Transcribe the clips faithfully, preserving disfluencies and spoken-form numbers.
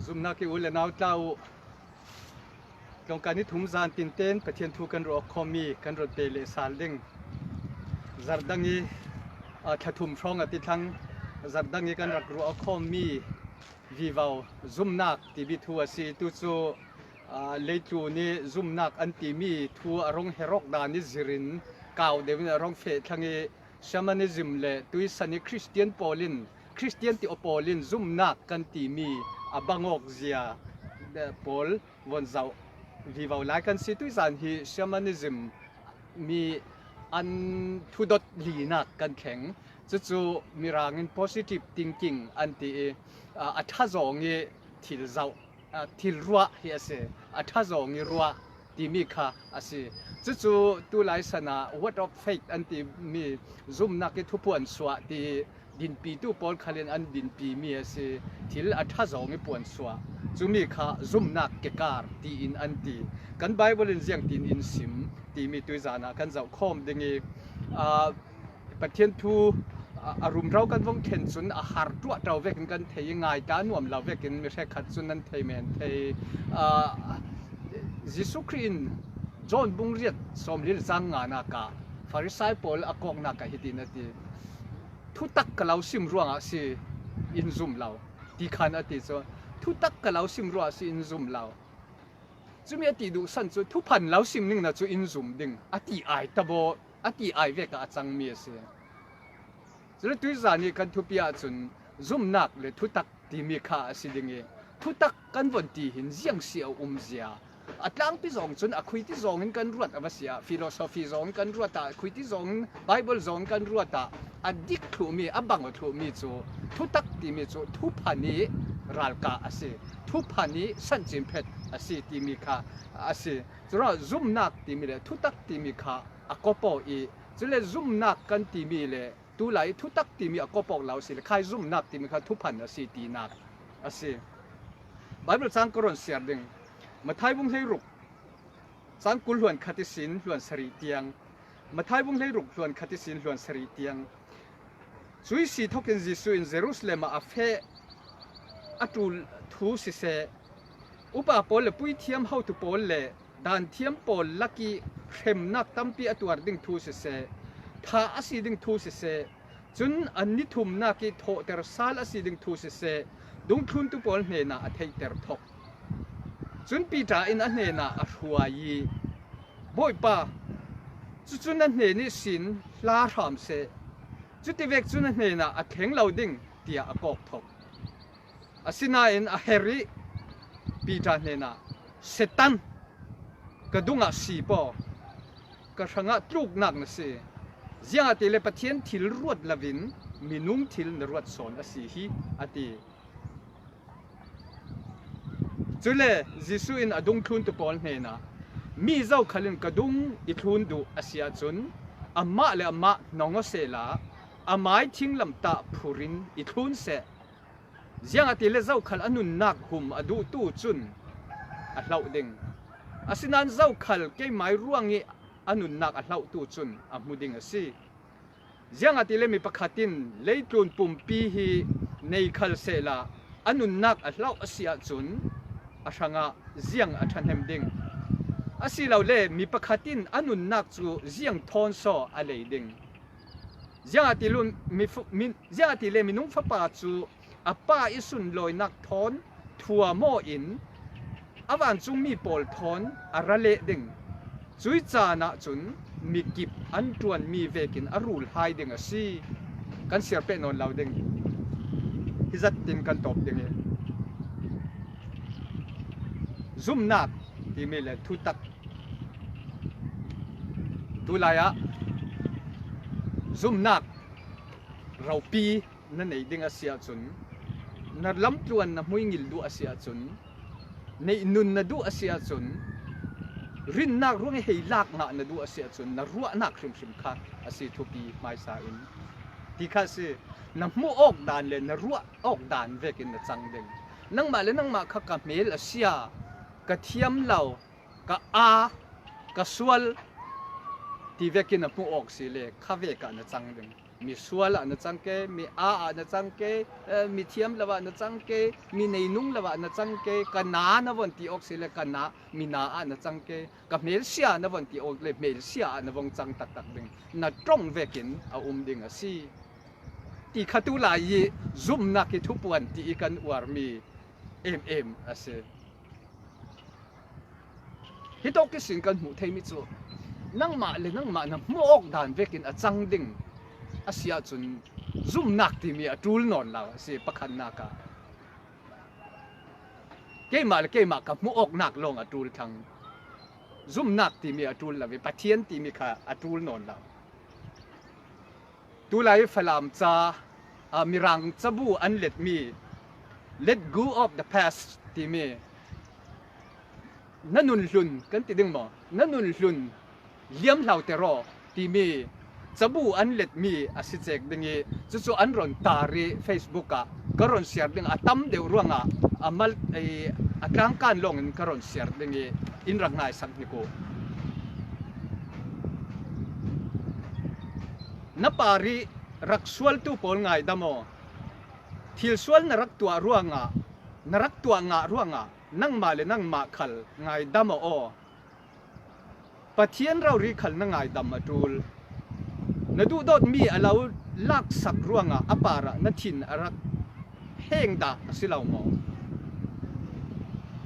Zumnak i u le nau tla uh, tlawngkai ni thum zan tinten Pathian thu kan ruah khawm mi kan run pe leh sal ding. Zarhdang i, a, thla thum hrawng a ti thlang, zarhdang i kan rak ruah khawm mi vivo zumnak timi thu a si. Tu cu, a, leitlun i zumnak an timi thu a rung herh awk dan i zir in kau deuh in a rung feh thlang i, Shamanism le tuisan i Khristian pawl in, Khristian ti aw pawl in zumnak kan timi a bang awk zia, eh, pawl von zoh vivo lai kan si. Tuizan hi Shamanism mi an thudot linak kan thleng. Cucu Mirang in positive thinking an ti i, a, a ṭha zawng i thil zoh, a, thil ruah hi a si. A ṭha zawng i ruah timi kha a si. Cucu tulai san ah word of faith an timi zumnak i thuphuan suah ti dinpitu pawl khal in an dinpi mi a si. Thil a ṭha zawng i puan suah, cumi kha zumnak kekar tiin an ti. Kan Bible in ziangtin in sim timi tuizan ah kan zoh khawm ding i, aa, Pathian thu a, a rumro kan vong thlen cun a har tuahto vekin kan thei i, ngai ta nuam lo vekin mi hrekkhat cun nan thei men thei. Aa, Jesuh Khrih in John bung riat sawmli le cang nganak ah Farisai pawl a kawknak ah hitin a ti, "Thutak ka lo sim ruangah si in zum lo," ti khan a ti cu, "Thutak ka lo sim ruangah si in zum lo." Cumi a ti duhsan cu, "Thuphan lo sim ning na cu in zum ding," a ti ai tabaw, a ti ai vek ah a cangmi a si. Cule tuizan i kan thupi ahcun zumnak le thutak timi kha a si ding i, thutak kan von ti hin ziang si a um zia? A tlangpi zawng cun a khuiti zawngin kan ruat a va si ah, philosophy zawngin kan ruat ah, a khuiti zawngin Bible zawngin kan ruat ah, a dik thluhmi, a bang aw thluhmi cu thutak timi cu thuphan i ralkah a si, thuphan i sancin phet a si timi kha a si. Curuangah zumnak timi le thutak timi kha a kop aw i, cule zumnak kan timi le tulai thutak timi a kop awk lo si le, khai zumnak timi kha thuphan a si tinak a si. Bible cang ka run siar ding. Matthai bung hleiruk, cang kul hluan khat ihsin hluan sarih tiang. Matthai bung hleiruk hluan khat ihsin hluan sarih tiang. Cuih si thokin Jesuh in Jerusalem ah a feh a ṭul thu siseh, upa pawl le puithiam hotu pawl le Daanthiam pawl lak i hremnak tampi a tuar ding thu siseh, thah a si ding thu siseh, cun an ni thumnak i thawhter sal a si ding thu siseh, dungthluntu pawl hnenah a theihter thok. Cun Piter in a hnenah a hruai i, "Bawipa, cucu na hnen ihsin hla hram seh, cutivek cu na hnenah a thleng lo ding," tiah a kawk thok. Asinain a herh i Piter hnenah, "Satan, ka dungah si paw, ka hrangah tluknak na si, ziangahtile Pathian thil ruat loin minung thil na ruat sawn a si hi," a ti. Cule Jesuh in a dungthluntu pawl hnenah, "Mi zokhal in ka dung i thlun duh a si ahcun, amah le amah hnong aw sehla, a mai thinglamtah phur in i thlun seh. Ziangahtile zokhal a nunnak hum a duhtu cun a hloh ding. Asinain zokhal keimai ruangih a nunnak a hlohtu cun a hmu ding a si. Ziangahtile mi pakhat in leitlun pumpi hi nei khal sehla, a nunnak a hloh a si ahcun a hrangah ziang a ṭhahnem ding? Asilole mi pakhat in a nunnak cu ziang thawn saw a lei ding? Ziangahtile mi, mi, ziangahtile minung fapa cu a Pa i sunlawinak thawn thuam aw in a vancungmi pawl thawn a ra leh ding. Cuih caan ahcun mi kip an ṭuanmi vekin a rul hai ding a si." Kan siar peh nawn lo ding. Hi zat tin kan tawp ding i, zumnak timi le thutak, tulai ah zumnak ropi na nei ding a si ahcun, na lamtluan na hmuingil duh a si ahcun, neih nun na duh a si ahcun, rinnak ruang i hei lak ngah na duh a si ahcun, na ruahnak hrimhrim kha a si, thupi hmaisa in ti kha a si. Na hmuh awk dan le na ruah awk dan vekin na cang ding. Nangmah le nangmah kha ka hmel a sia, ka thiam lo, ka aa, ka sual ti vekin na hmuh awk si le kha vekah na cang ding. Mi sual ah na cang kei, mi aa ah na cang kei, eh, mi thiam lo ah na cang kei, mi neinung lo ah na cang kei, ka na na von ti awk si le ka na, mi na ah na cang kei, ka hmelsia na von ti awk le hmelsia ah na vong cang taktak ding, na ṭong vekin a um ding a si. Ti kha tu lai i zumnak i thupuan ti i kan uar mi em em a si. Hi tawk ihsin kan hmuh theimi cu nangmah le nangmah na hmuh awk dan vekin a cang ding a si ahcun zumnak timi a ṭul nawn lo a si pakhatnak ah. Keimah le keimah ka hmuh awknak lawng a ṭul thlang. Zumnak timi a ṭul lo i Pathian timi kha a ṭul nawn lo. Tulai Falam ca, aa, Mirang cabu an letmi Let Go of the Past timi, na nun hlun kan ti ding maw? Na nun hlun liam hlaute raw timi cabu an letmi a si cek ding i, cucu an ron tar i Facebook ah ka ron siar ding a tam deuh ruangah a mal, ei, a tlangkan lawngin ka ron siar ding i, in rak ngaisak hnik uh. Na parih rak sualtu pawl ngaidam aw. Thil sual na rak tuah ruangah, na rak tuah ngah ruangah nangmah le nangmah khal ngaidam aw. Pathian rori khal na ngaidam a ṭul. Na duhdawtmi a lo laksak ruangah a parah na thin a rak heng dah a si lo maw?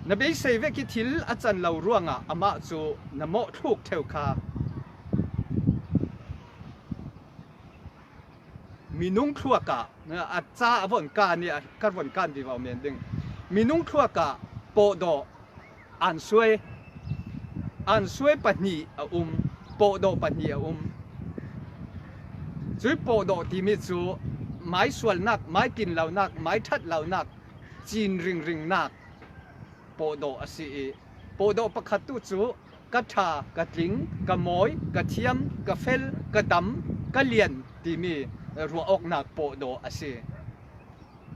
Na beisei vek i thil a can lo ruangah amah cu na mawh thluk ṭheu kha. Minung thluak ah, a ca a von kan i, a kar von kan vivo men ding. Minung thluak ah pawhdawh, ansuai, ansuai pahnih a um, pawhdawh pahnih a um. Cui pawhdawh timi cu mai sualnak, mai tlin lonak, mai ṭhat lonak, cin ringringnak pawhdawh a si i, pawhdawh pakhat tu cu ka ṭha, ka tling, ka mawi, ka thiam, ka fel, ka dam, ka lian timi ruah awknak pawhdawh a si.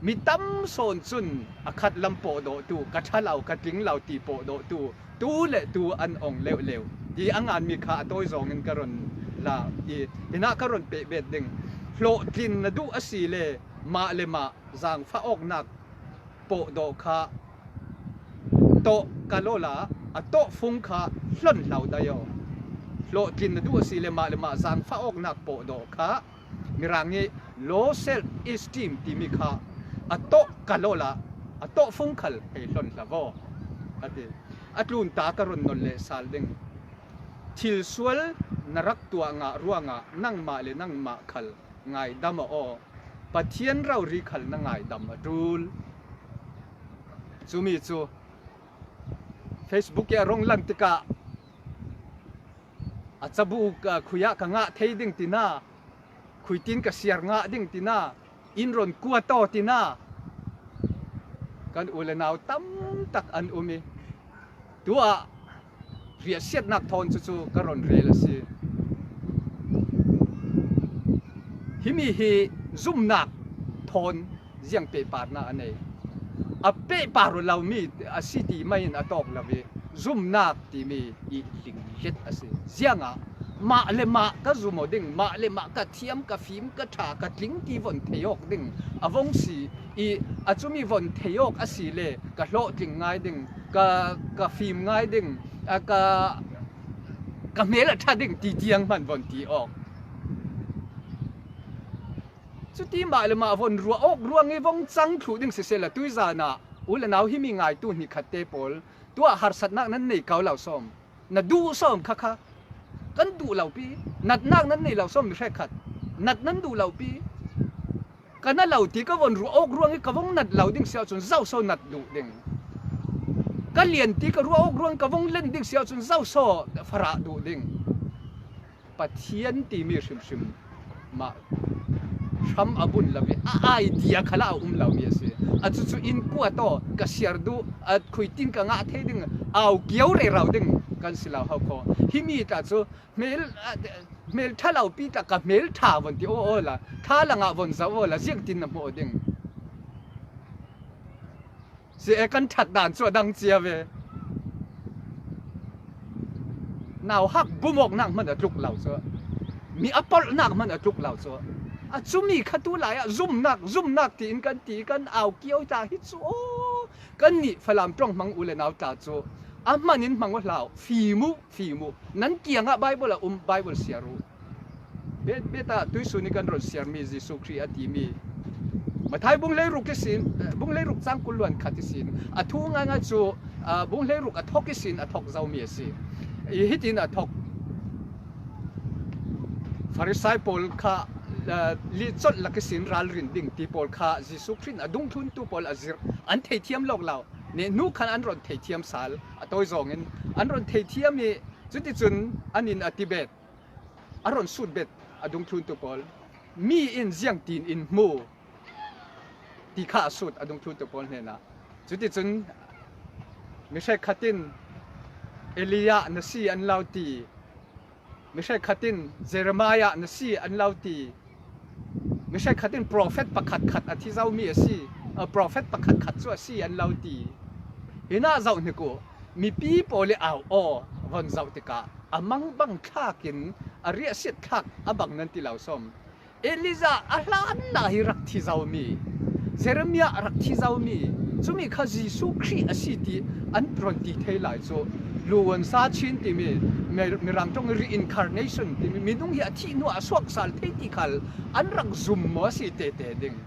Mi tam sawn cun a khat lam pawhdawhtu, ka ṭha lo, ka tling lo ti pawhdawhtu tu le tu an ong leuhleuh ti a nganmi kha a tawi zawngin ka ron la i, hinah ka ron pehbet ding. Hlawhtlin na duh a si le mah le mah zaangfah awknak pawhdawh kha tawh ka lawla a tawh fung kha hlon hlau dai aw. Hlawhtlin na duh a si le mah le mah zaangfah awknak pawhdawh kha Mirang i low self esteem timi kha a tawh ka lawla a tawh fung khal hei hlon hlavaw a ti. A tlunta ka ron nolh leh sal ding. Thil sual na rak tuah ngah ruangah nangmah le nangmah khal ngaidam aw. Pathian rori khal na ngaidam a ṭul. Cumi cu Facebook i a rong lang tikah a cabu ka khui ah ka ngah thei ding tina, khuitin ka siar ngah ding tina, in ron kuat aw tina kan u le nau tam tak an um i, tuah riahsiatnak thawn cucu ka ron rel a si. Himi hi zumnak thawn ziang pehparnak a nei? A pehpar lomi a si ti mai in a tawk lo i, zumnak timi i linglet a si. Ziangah mah le mah ka zum aw ding, mah le mah ka thiam, ka fim, ka ṭha, ka tling ti von thei awk ding a vong si i, a cumi von thei awk a si le ka hlawhtling ngai ding, ka, ka fim ngai ding, a, ka, ka hmel a ṭha ding ti tiang hman von ti awk. Cuti mah le mah von ruah awk ruang i vong cang thluh ding sisehla tuizan ah u le nau himi ngaitu hnikhatte pawl tuah harsatnak nan nei kau lo sawm. Na duh sawm kha kha kan duh lo pi. Natnak nan nei lo sawm mi hrekkhat. Nat nan duh lo pi. Ka na lo ti ka von ruah awk ruang i ka vong nat lo ding si ahcun zoso nat duh ding. Ka lian ti ka ruah awk ruang i ka vong len ding si ahcun zoso farah duh ding. Pathian timi hrimhrim mah hram a bun lo i a idea khalah a um lomi a si. A cucu in kuat aw, ka siar duh, a khuitin ka ngah thei ding, au kio rero ding kan si lo ho kho. Himi tla cu hmel, a, hmel ṭha lo pi tla ka hmel ṭha von ti aw awla, ṭha langah von zoh awla, ziangtin na hmuh ding. Si e kan ṭhat dan cu a dang cia ve. Nauhak bumawknak hmanh a tluk lo cu, mi a polhnak hmanh a tluk lo cu, A cumi kha tu lai-ah zumnak, zumnak tiin kan ti, kan au kio ta hi cu aw. Kannih Falam ṭong hmang u le nau tla cu a hmanin hmang aw hlau, fim uh, fim uh. Nan kiangah Bible a um, Bible siar uh. Be-, beta tuisun i kan ron siarmi Jesuh Khrih a timi Matthai bung leiruk ihsin, eh, bung leiruk cang kul luan khat ihsin a thu ngaingai cu, ah, bung leiruk a thok ihsin a thok zomi a si. I hitin a thok. Farisai pawl kha, ah, lihcolh lak ihsin ralrin ding ti pawl kha Jesuh Khrih in a dungthluntu pawl a zirh, an theithiam lawk lo. Nih hnu khan an ron theithiam sal, a tawi zawngin an ron theithiam i cuticun an in a tibet, a ron sut bet a dungthluntu pawl. Mi in ziangtin in hmu ti kha a sut a dungthluntu pawl hnenah. Cuticun mi hrekkhat in Elijah na si an lo ti, mi hrekkhat in Jeremiah na si an lo ti, mi hrekkhat in profet pakhatkhat a thi zomi a si, a profet pakhatkhat cu a si an lo ti. Hinah zoh hnik uh, mipi pawl i au aw von zoh tikah a mangbang thlakin a riahsiat thlak a bang nan ti lo sawm. Elijah a hlanna hi rak thi zomi, Jeremiah rak thi zomi, cumi kha Jesuh Khrih a si ti an ron ti thei lai cu, luan sa chin timi, mi-, Mirang ṭong reincarnation timi, minung hi a thih hnu a suak sal thei ti khal an rak zum maw a si tete ding.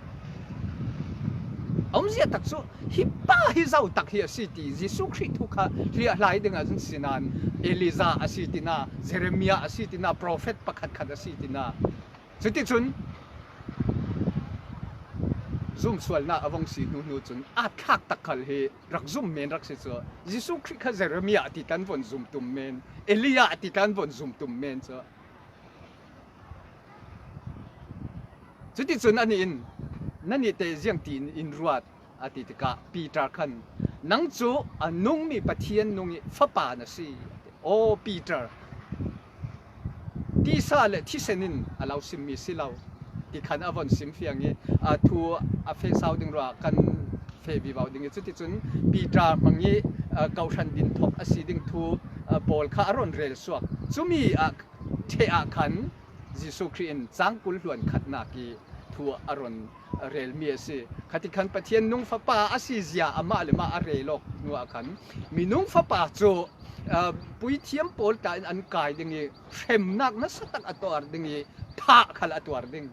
A umzia tak cu hi pa hi zo tak hi a si ti, Jesuh Khrih thu kha hliah hlai ding a si nain Elijah a si tina, Jeremiah a si tina, profet pakhatkhat a si tina. Cuticun zumsualnak a vong si hnuhnu cun aa thlak tak khal hi rak zum men rak si cu. Jesuh Khrih kha Jeremiah a ti kan von zum tum men, Elijah a ti kan von zum tum men cu. Cuticun anih in, "Nannih te ziangtin in ruat?" a ti tikah Peter khan, "Nang cu a nungmi Pathian nung i Fapa na si," a ti. Aw Peter, tisa le thisen in a lo simmi si lo, ti khan a von sim fiang i, a thu a feh sau ding ruah kan feh vivo ding i, cuticun Peter hmang i, a, kohhran din thok a si ding thu, a, pawl kha a ron rel suak. Cumi ah ṭheh ah khan Jesuh Khrih in cang kul hluan khatnak i thu a ron relmi a si. Khati khan Pathian nung Fapa a si zia amah le mah a rel awk hnuah khan minung Fapa cu, aa, puithiam pawl tla in an kai ding i hremnak nasa tak a tuar ding i thah khal a tuar ding.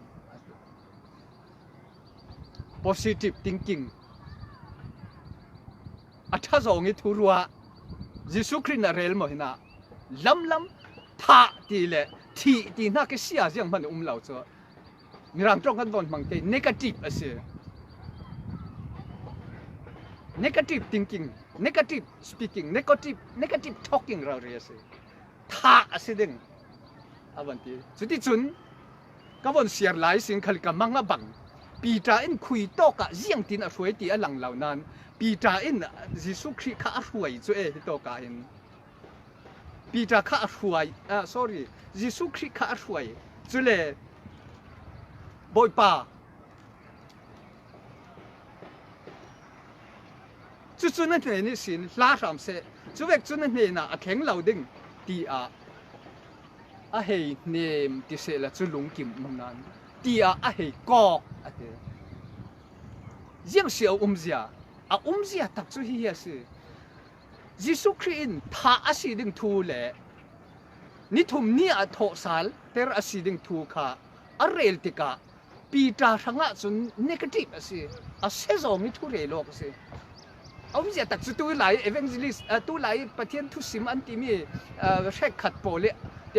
Positive thinking. A ṭha zawng i thuruah Jesuh Khrih in a rel maw hinah lamlam thah ti le thih ti hna kisia zianghman a um lo cu. Mirang ṭong kan von hmang te negative a si. Negative thinking, negative speaking, negative, negative talking rori a si. Thah a si ding a von ti. Cuticun ka von siar lai sin khal ka mang a bang. Peter in khui tawkah ziangtin a hruai ti a lang lo nain Peter in Jesuh Khrih kha a hruai cu e hi tawkah hin. Peter kha a hruai, ah, sorry, Jesuh Khrih kha a hruai. Cule Bawipa, cucu na hnen ihsin hla hram seh, cuvek cu na hnenah a thleng lo ding, tiah a hei hnem ti sehla cu lungkim um nan, tiah a hei kawk a ti. Ziang si a umzia, a umzia tak cu hihi a si. Jesuh Khrih in thah a si ding thu le ni thum ni ah thawhsal ter a si ding thu kha a rel tikah Peter hrangah cun negative a si, a si zawng i thu rel awk a si. A umzia tak cu tulai evangelist, ah, tulai Pathian thusim an timi, ah, hrekkhat pawl i,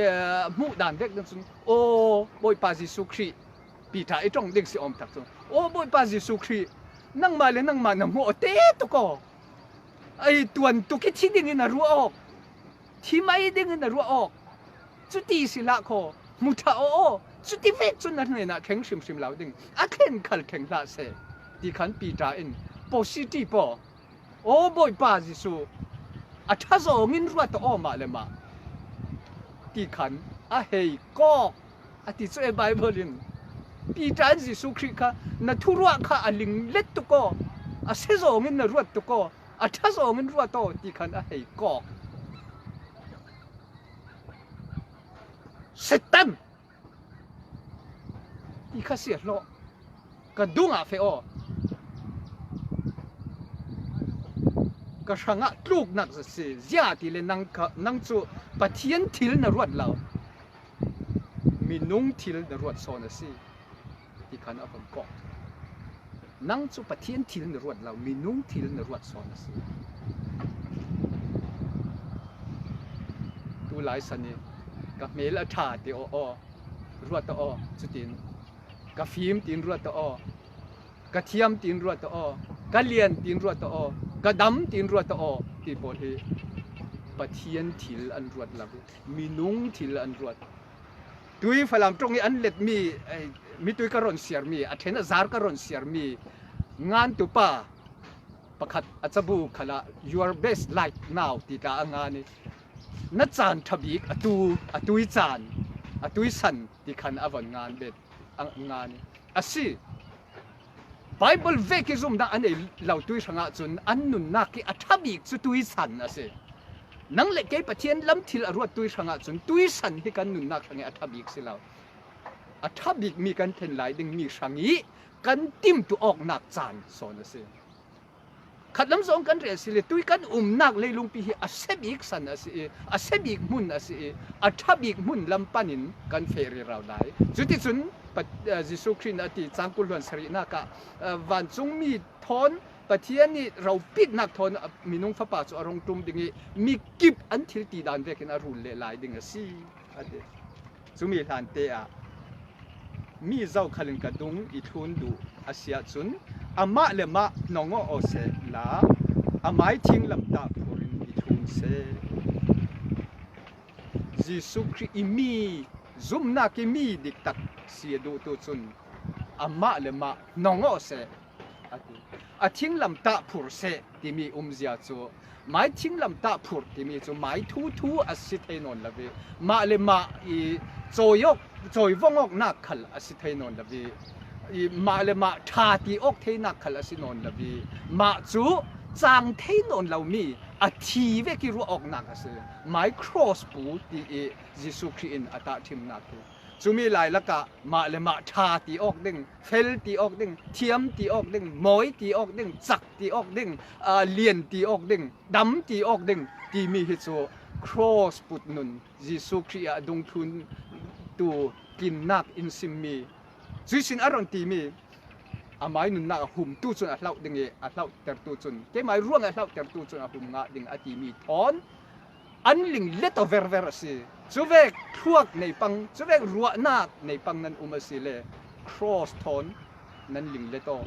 ah, hmuh dan vek ding cun, aw, Bawipa Jesuh Khrih, Peter i ṭong ding si awm tak cu, aw, Bawipa Jesuh Khrih, nangmah le nangmah na hmuh aw te tuk aw. Ei tuan tuk i thi dingin a ruah awk, thi mai dingin a ruah awk. Cuti si hlah kho, hmu ṭha aw aw, cuti vek cun na hnenah thleng hrimhrim lo ding, a thlen khal thleng hlah seh, ti khan Peter in positive aw, aw Bawipa Jesuh, a ṭha zawngin ruat aw mah le mah, ti khan a hei kawk. A ti cu e Bible in, Peter in Jesuh Khrih kha na thuruah kha a linglet tuk aw, a si zawngin na ruat tuk aw, a ṭha zawngin ruat aw ti khan a hei kawk. Satan! ti kha sia hlawh. Ka dungah feh aw. Ka hrangah tluknak zat si. Ziah ti le nang, kha, nang cu Pathian thil na ruat lo, minung thil na ruat sawn a si, ti khan a vun kawk. Nang cu Pathian thil na ruat lo, minung thil na ruat sawn a si. Tu lai san i ka hmel a ṭha ti aw aw, ruat aw, cutin ka fim tin ruat aw, ka thiam tin ruat aw, ka lian tin ruat aw, ka dam tin ruat aw, ti pawl hi Pathian thil an ruat lo, minung thil an ruat. Tui Falam ṭong i an letmi, eh, mitui ka ron siarmi, a ṭhen a zar ka ron siarmi ngantupa pakhat a cabu khalah, "Your best light now," ti tla a ngan i, "Na caan ṭha bik, a tu, a tui caan, a tui san," ti khan a von ngan bet, a ngan i. A si. Bible vek i zumnak a nei lo tui hrangah cun an nunnak i a ṭha bik cu tui san a si. Nang le kei Pathian lam thil a ruat tui hrangah cun tui san hi kan nunnak hrang i a ṭha bik si lo. A ṭha bikmi kan then lai dingmi hrang i kan timhtuah awknak caan sawn a si. Khatlam zong kan rel si le, tui kan umnak leilungpi hi a sia bik san a si i, a sia bik hmun a si i, a ṭha bik hmun lam panin kan feh rero lai. Cuticun Pat-, eh, Jesuh Khrih in a ti, cang kul hluan sarihnak ah, eh, vancungmi thawn, Pathian ih ropitnak thawn, eh, minung fapa cu a rung ṭum ding i, mi kip an thil ti dan vekin a rul leh lai ding a si, a ti. Cumi hlante ah mi zokhal in ka dung i thlun duh a si ahcun, amah le mah hnong aw sehla, a mai thinglamtah phur in i thlun seh. Jesuh Khrih i mi, zumnak i mi diktak si a duhtu cun, amah le mah hnong aw seh, a ti. A thinglamtah phur seh timi umzia cu, mai thinglamtah phur timi cu mai thuthu a si thei nawn lo i, mah le mah i cawi awk, cawi vong awknak khal a si thei nawn lo i, i mah le mah ṭha ti awk theinak khal a si nawn lo i, mah cu cang thei nawn lomi a thi vek i ruah awknak a si. Mai cross pu ti i Jesuh Khrih in a tahṭhimnak hi. Cumi lailakah mah le mah ṭha ti awk ding, fel ti awk ding, thiam ti awk ding, mawi ti awk ding, cak ti awk ding, aa, lian ti awk ding, dam ti awk ding timi hi cu cross put nun Jesuh Khrih ah dungthluntu tlinnak in simmi, cuihsin a ron timi, amai nunnak a humtu cun a hlauh ding i, a hlauhtertu cun, keimai ruang a hlauhtertu cun a hum ngah ding a timi thawn an linglet aw verver a si. Cuvek thluak nei pang, cuvek ruahnak nei pang nan um a si le, cross thawn nan linglet aw.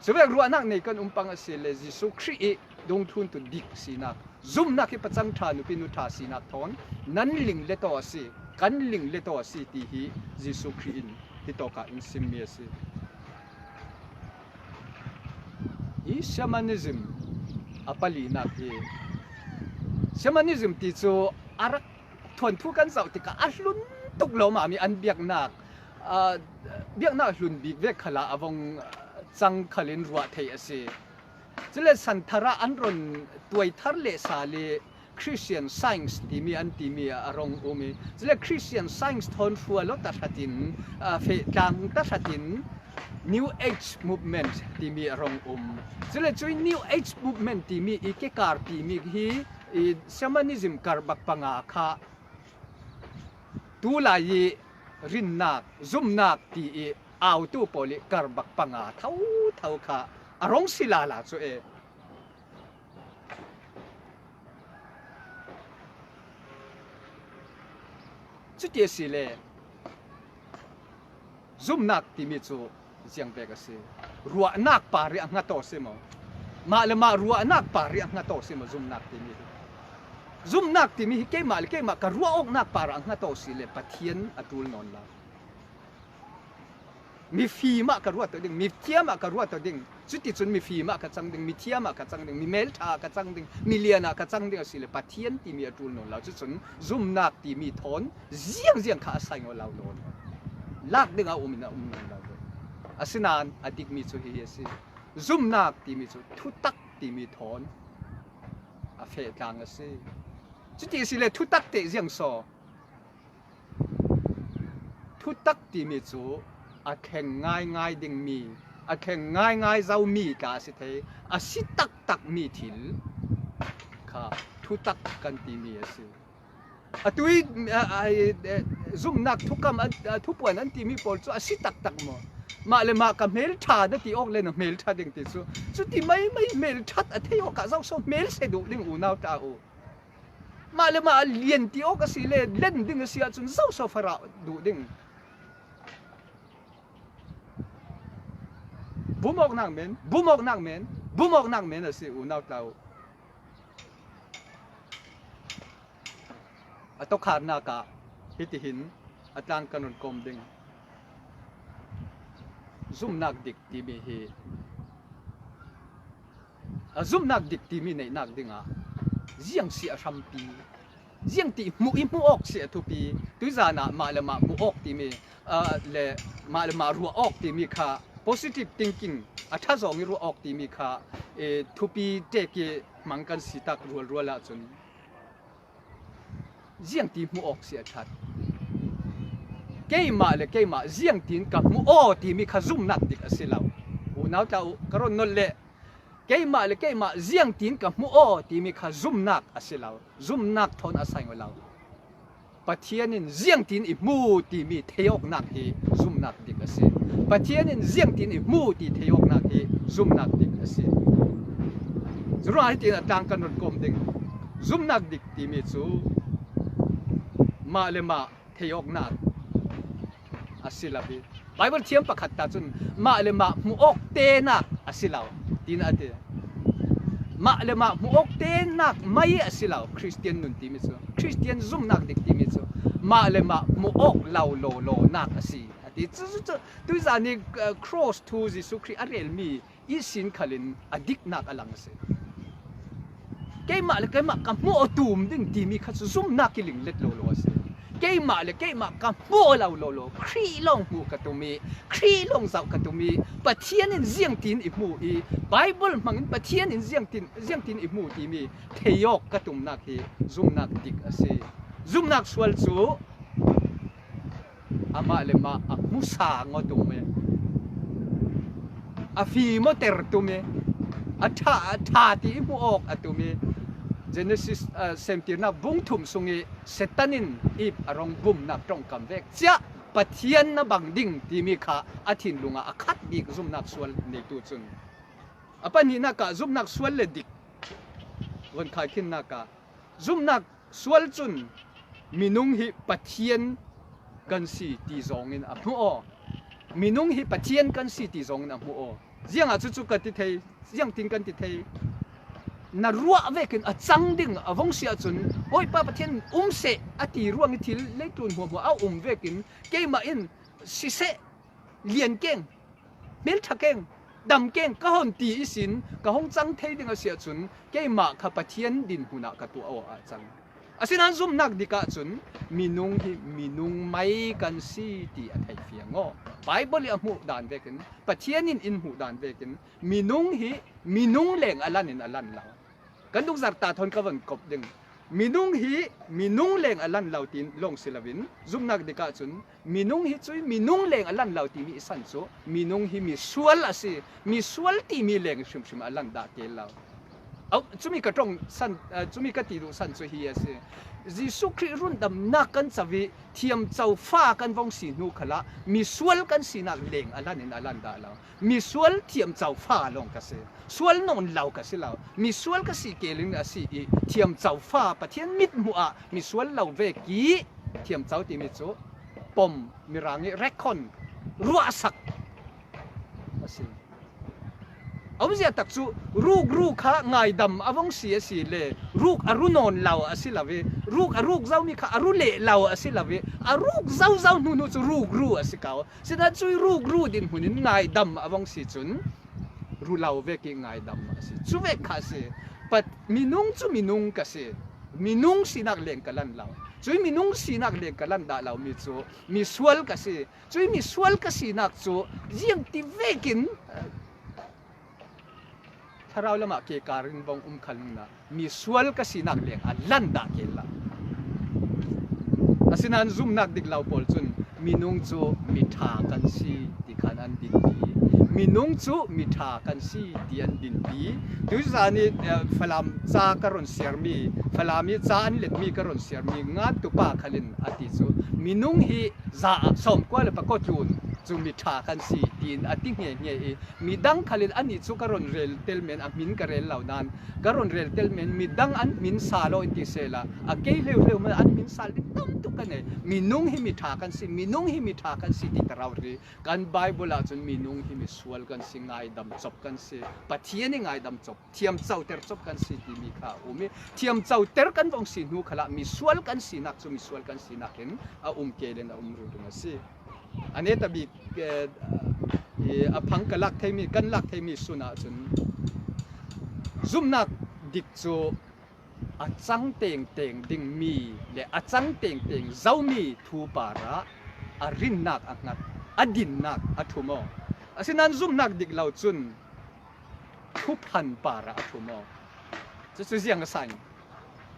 Cuvek ruahnak nei kan um pang a si le, Jesuh Khrih i dungthluntu dik sinak, zumnak hi pacang ṭha, nupi nu ṭha sinak thawn nan linglet aw a si, kan linglet aw a si ti hi Jesuh Khrih in hitawkah in simmi a si. I shamanism a palinak hi, shamanism ti cu a rak thuanthu kan zoh tikah a hlun tuk lo mami an biaknak, aa, biaknak a hlun bik vek khalah a vong cang khalin ruah theih a si. Cule santhar ah an ron tuaithar lehsa le Christian Science timi an timi a rong um i, cule Christian Science thawn hrual aw tahratin, aa, feh tlang tahratin New Age Movement timi a rong um. Cule cui New Age Movement timi i kekar timi hi i shamanism karbak panga kha tulai i rinnak, zumnak ti i autu pawl i karbak panga thotho kha a rong si lala cu e. Cuti a si le, zumnak timi cu ziang pek a si. Ruahnak parih a hngat aw si maw? Mah le mah ruahnak parih a hngat aw si maw, zumnak timi hi? Zumnak timi hi keimah le keimah ka ruah awknak parah a hngat aw si le Pathian a ṭul nawn lo. Mifim ah ka ruat aw ding, mithiam ah ka ruat aw ding, cuticun mifim ah ka cang ding, mithiam ah ka cang ding, mimelṭha ah ka cang ding, milian ah ka cang ding a si le Pathian timi a ṭul nawn lo. Cucun zumnak timi thawn ziangziang kha a sai ngol lo nawn. Lak ding a um in a um nawn lo. Asinain a dikmi cu hihi a si. Zumnak timi cu thutak timi thawn a feh tlang a si. Cuti a si le thutak teh ziang saw? Thutak timi cu A thleng ngaingai ding mi, a thleng ngaingai zo mi tla a si thei, a si taktak mi thil kha thutak kan ti mi a si. A tui, a, a, e, zumnak thukam, a, a, thupuan an timi pawl cu a si taktak maw? Mah le mah ka hmel ṭha na ti awk le na hmel ṭha ding ti cu, cuti mai mai hmel ṭhat a thei awkah zoso hmel se duh ding unau tla u. Mah le mah a lian ti awk a si le len ding a si ahcun zoso farah duh ding. Bumawknak men, bumawknak men, bumawknak men a si unau tla u. A tokharnak ah hitihin a tlang kan run kawm ding. Zumnak dik timi hi, a zumnak dik timi neihnak dingah ziang si a hrampi, ziang ti hmuh i hmuh awk si a thupi, tuizan ah mah le mah hmuh awk timi, ah, le mah le mah ruah awk timi kha positive thinking, a ṭha zawng i ruah awk timi kha, eh, thupi ṭek i hmang kan si tak rualrual ahcun ziang ti hmuh awk si a ṭhat. Keimah le keimah ziang tiin ka hmuh aw timi kha zumnak dik a si lo. Unau tla u, ka ron nolh le keimah le keimah ziang tiin ka hmuh aw timi kha zumnak a si lo. Zumnak thawn a sai lo. Pathian in ziang tiin i hmu timi theiawknak hi zumnak dik a si. Pathian in ziang tiin i hmu ti theiawknak hi zumnak dik a si. Curuangah hitin a tlang kan run kawm ding. Zumnak dik timi cu mah le mah theiawknak a si lo i, Baibal thiam pakhat ta cun mah le mah hmuh awk tenak a si lo, tiin a ti. Mah le mah hmuh awk tenak mai a si lo, Khristian nun timi cu, Khristian zumnak dik timi cu mah le mah hmuh awk lo lawlawnak a si, a ti. Cu, cu, cu, tuizan i, uh, cross thu Jesuh Khrih a relmi ihsin khalin a diknak a lang a si. Keimah le keimah ka hmuh aw tum ding timi kha cu zumnak i linglet lawlaw a si. Keimah le keimah ka hmuh aw lo lawlaw, Khrih lawng hmuh ka tum i, Khrih lawng zoh ka tum i, Pathian in ziangtin i hmu i, Baibal hmangin Pathian in ziangtin, ziangtin i hmu timi theiawk ka tumnak hi zumnak dik a si. Zumnak sual cu amah le mah a hmusa ngaw tum i, a fim aw ter tum i, a ṭha, a ṭha ti i hmuh awk a tum i, Genesis, ah, Semtirnak bung thum sung i Satan in Eve a rong bumnak ṭongkam vek ciah Pathian na bang ding timi kha a thinlung ah a khat bik zumnak sual neitu cun, a pahnihnak ah zumnak sual le dik von khaikhinnak ah zumnak sual cun minung hi Pathian kan si ti zawngin a hmuh aw. Minung hi Pathian kan si ti zawngin a hmuh aw. Ziangah cucu kan ti thei, ziangtin kan ti thei? Na ruah vekin a cang ding a vong si ahcun, Bawipa Pathian um seh a ti ruang i thil leitlun hmuahhmuah a um vekin keimah in siseh, lian keng, hmelṭha keng, dam keng, ka hon ti ihsin ka hong cang thei ding a si ahcun, keimah kha Pathian dinhmun ah ka tuah aw a cang. Asinain zumnak dik ahcun minung hi minung mai kan si ti a thei fiang aw. Baibal i a hmuh dan vekin, Pathian in in hmuh dan vekin, minung hi minung leng a lan in a lan lo. Kan dungzarh ta thawn ka von kop ding. Minung hi minung leng a lan lo tiin lawng si loin, zumnak dik ahcun minung hi cui minung leng a lan lo timi i san cu, minung hi misual a si, misual timi leng hrimhrim a lan dah kei lo. Au, cumi ka ṭong san, eh, cumi ka ti duh san cu hi a si. Jesuh Khrih rundamnak kan co i thiamcofa kan vong si hnu khalah misual kan sinak leng a lan in a lan dah lo. Misual thiamcofa lawng ka si. Sual nawn lo ka si lo. Misual ka si kei ling a si i thiamcofa Pathian mithmuh ah misual lo vek i thiamco timi cu pom, Mirang i reckon, ruahsak a si. A umzia tak cu rukru kha ngaidam a vong si a si le ruk a ru nawn lo a si lo i ruk a ruk zomi kha a ru leh lo a si lo i a ruk zozo hnu hnu cu rukru a si ko. Sinain cui rukru dinhmun in ngaidam a vong si cun ru lo vek i ngaidam a si. Cu vek kha a si. Pat, minung cu minung ka si. Minung sinak leng ka lan lo. Cui minung sinak leng ka lan dah lo mi cu misual ka si. Cui misual ka sinak cu ziang ti vekin, eh, thlarau lamah ke kar in vong um khal hna. Misual ka sinak leng a lan dah kei lo. Asinain zumnak dik lo pawl cun Minung cu miṭha kan si ti khan an dinpi. Minung cu miṭha kan si ti an dinpi. Tuizan i, eh, Falam ca ka run siarmi, Falam i ca an letmi ka run siarmi ngantupa khalin a ti cu, minung hi za ah sawmkua le pakua tlun cu miṭha kan si tiin a ti hngehnge i, midang khalin anih cu ka run rel tel men, a hmin ka rel lo nain ka run rel tel men, midang an hmin sa law in ti sehla, a kei hleuhleu man an hmin sa ding tam tuk ka nei. Minung hi miṭha kan si, minung hi miṭha kan si ti ka rauh rih. Kan Baibal ah cun minung hi misual kan si, ngaidam cop kan si, Pathian i ngaidam cop, thiam coter cop kan si timi kha a um i, thiam coter kan vong si hnu khalah misual kan sinak cu misual kan sinak in a um kei le a um ringring a si. A netabik, eh, i a phang ka lak theimi, kan lak theimi sun ah cun zumhnak dik cu a cang tengteng dingmi le a cang tengteng zomi thu parah a rinnak a hngat, a dinnak a ṭhum aw. Asinain zumhnak dik lo cun thuphan parah a ṭhum aw. Cucu ziang a sa in,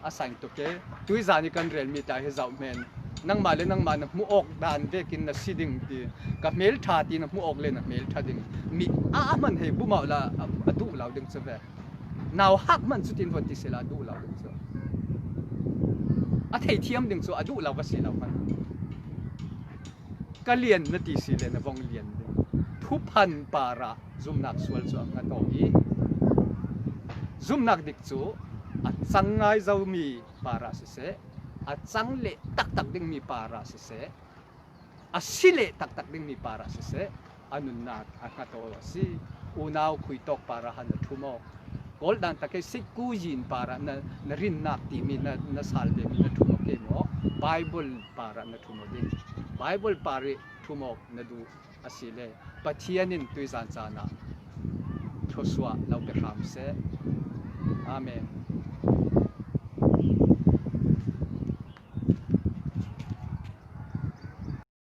a sa in tuk e. Tuizan i kan relmi ta hi zoh men. Nangmah le nangmah na hmuh awk dan vekin na si ding ti. Ka hmel ṭha ti na hmuh awk le na hmel ṭha ding. Mi a a hman hei bumauh la a, a duh lo ding cu ve. Nauhak hman cu tin von ti sila a duh lo ding cu. A theithiam ding cu a duh lo va si lo hman. Ka lian na ti si le na vong lian ding. Thuphan parah zumhnak sual cu a hngat aw i, zumhnak dik cu a cang ngai zomi parah siseh, a cang leh taktak dingmi parah siseh, a si leh taktak dingmi parah siseh, a nunnak a hngat aw a si. Unau khuitawk parah han na ṭhum aw. Kawl dan tak i sikku yin parah na, na rinnak timi na, na sal vemi na ṭhum aw ke maw? Baibal parah na ṭhum aw ding. Baibal parih ṭhum aw na duh a si le Pathian in tuizan caan ah thluasuah lo pe hram seh. Amen.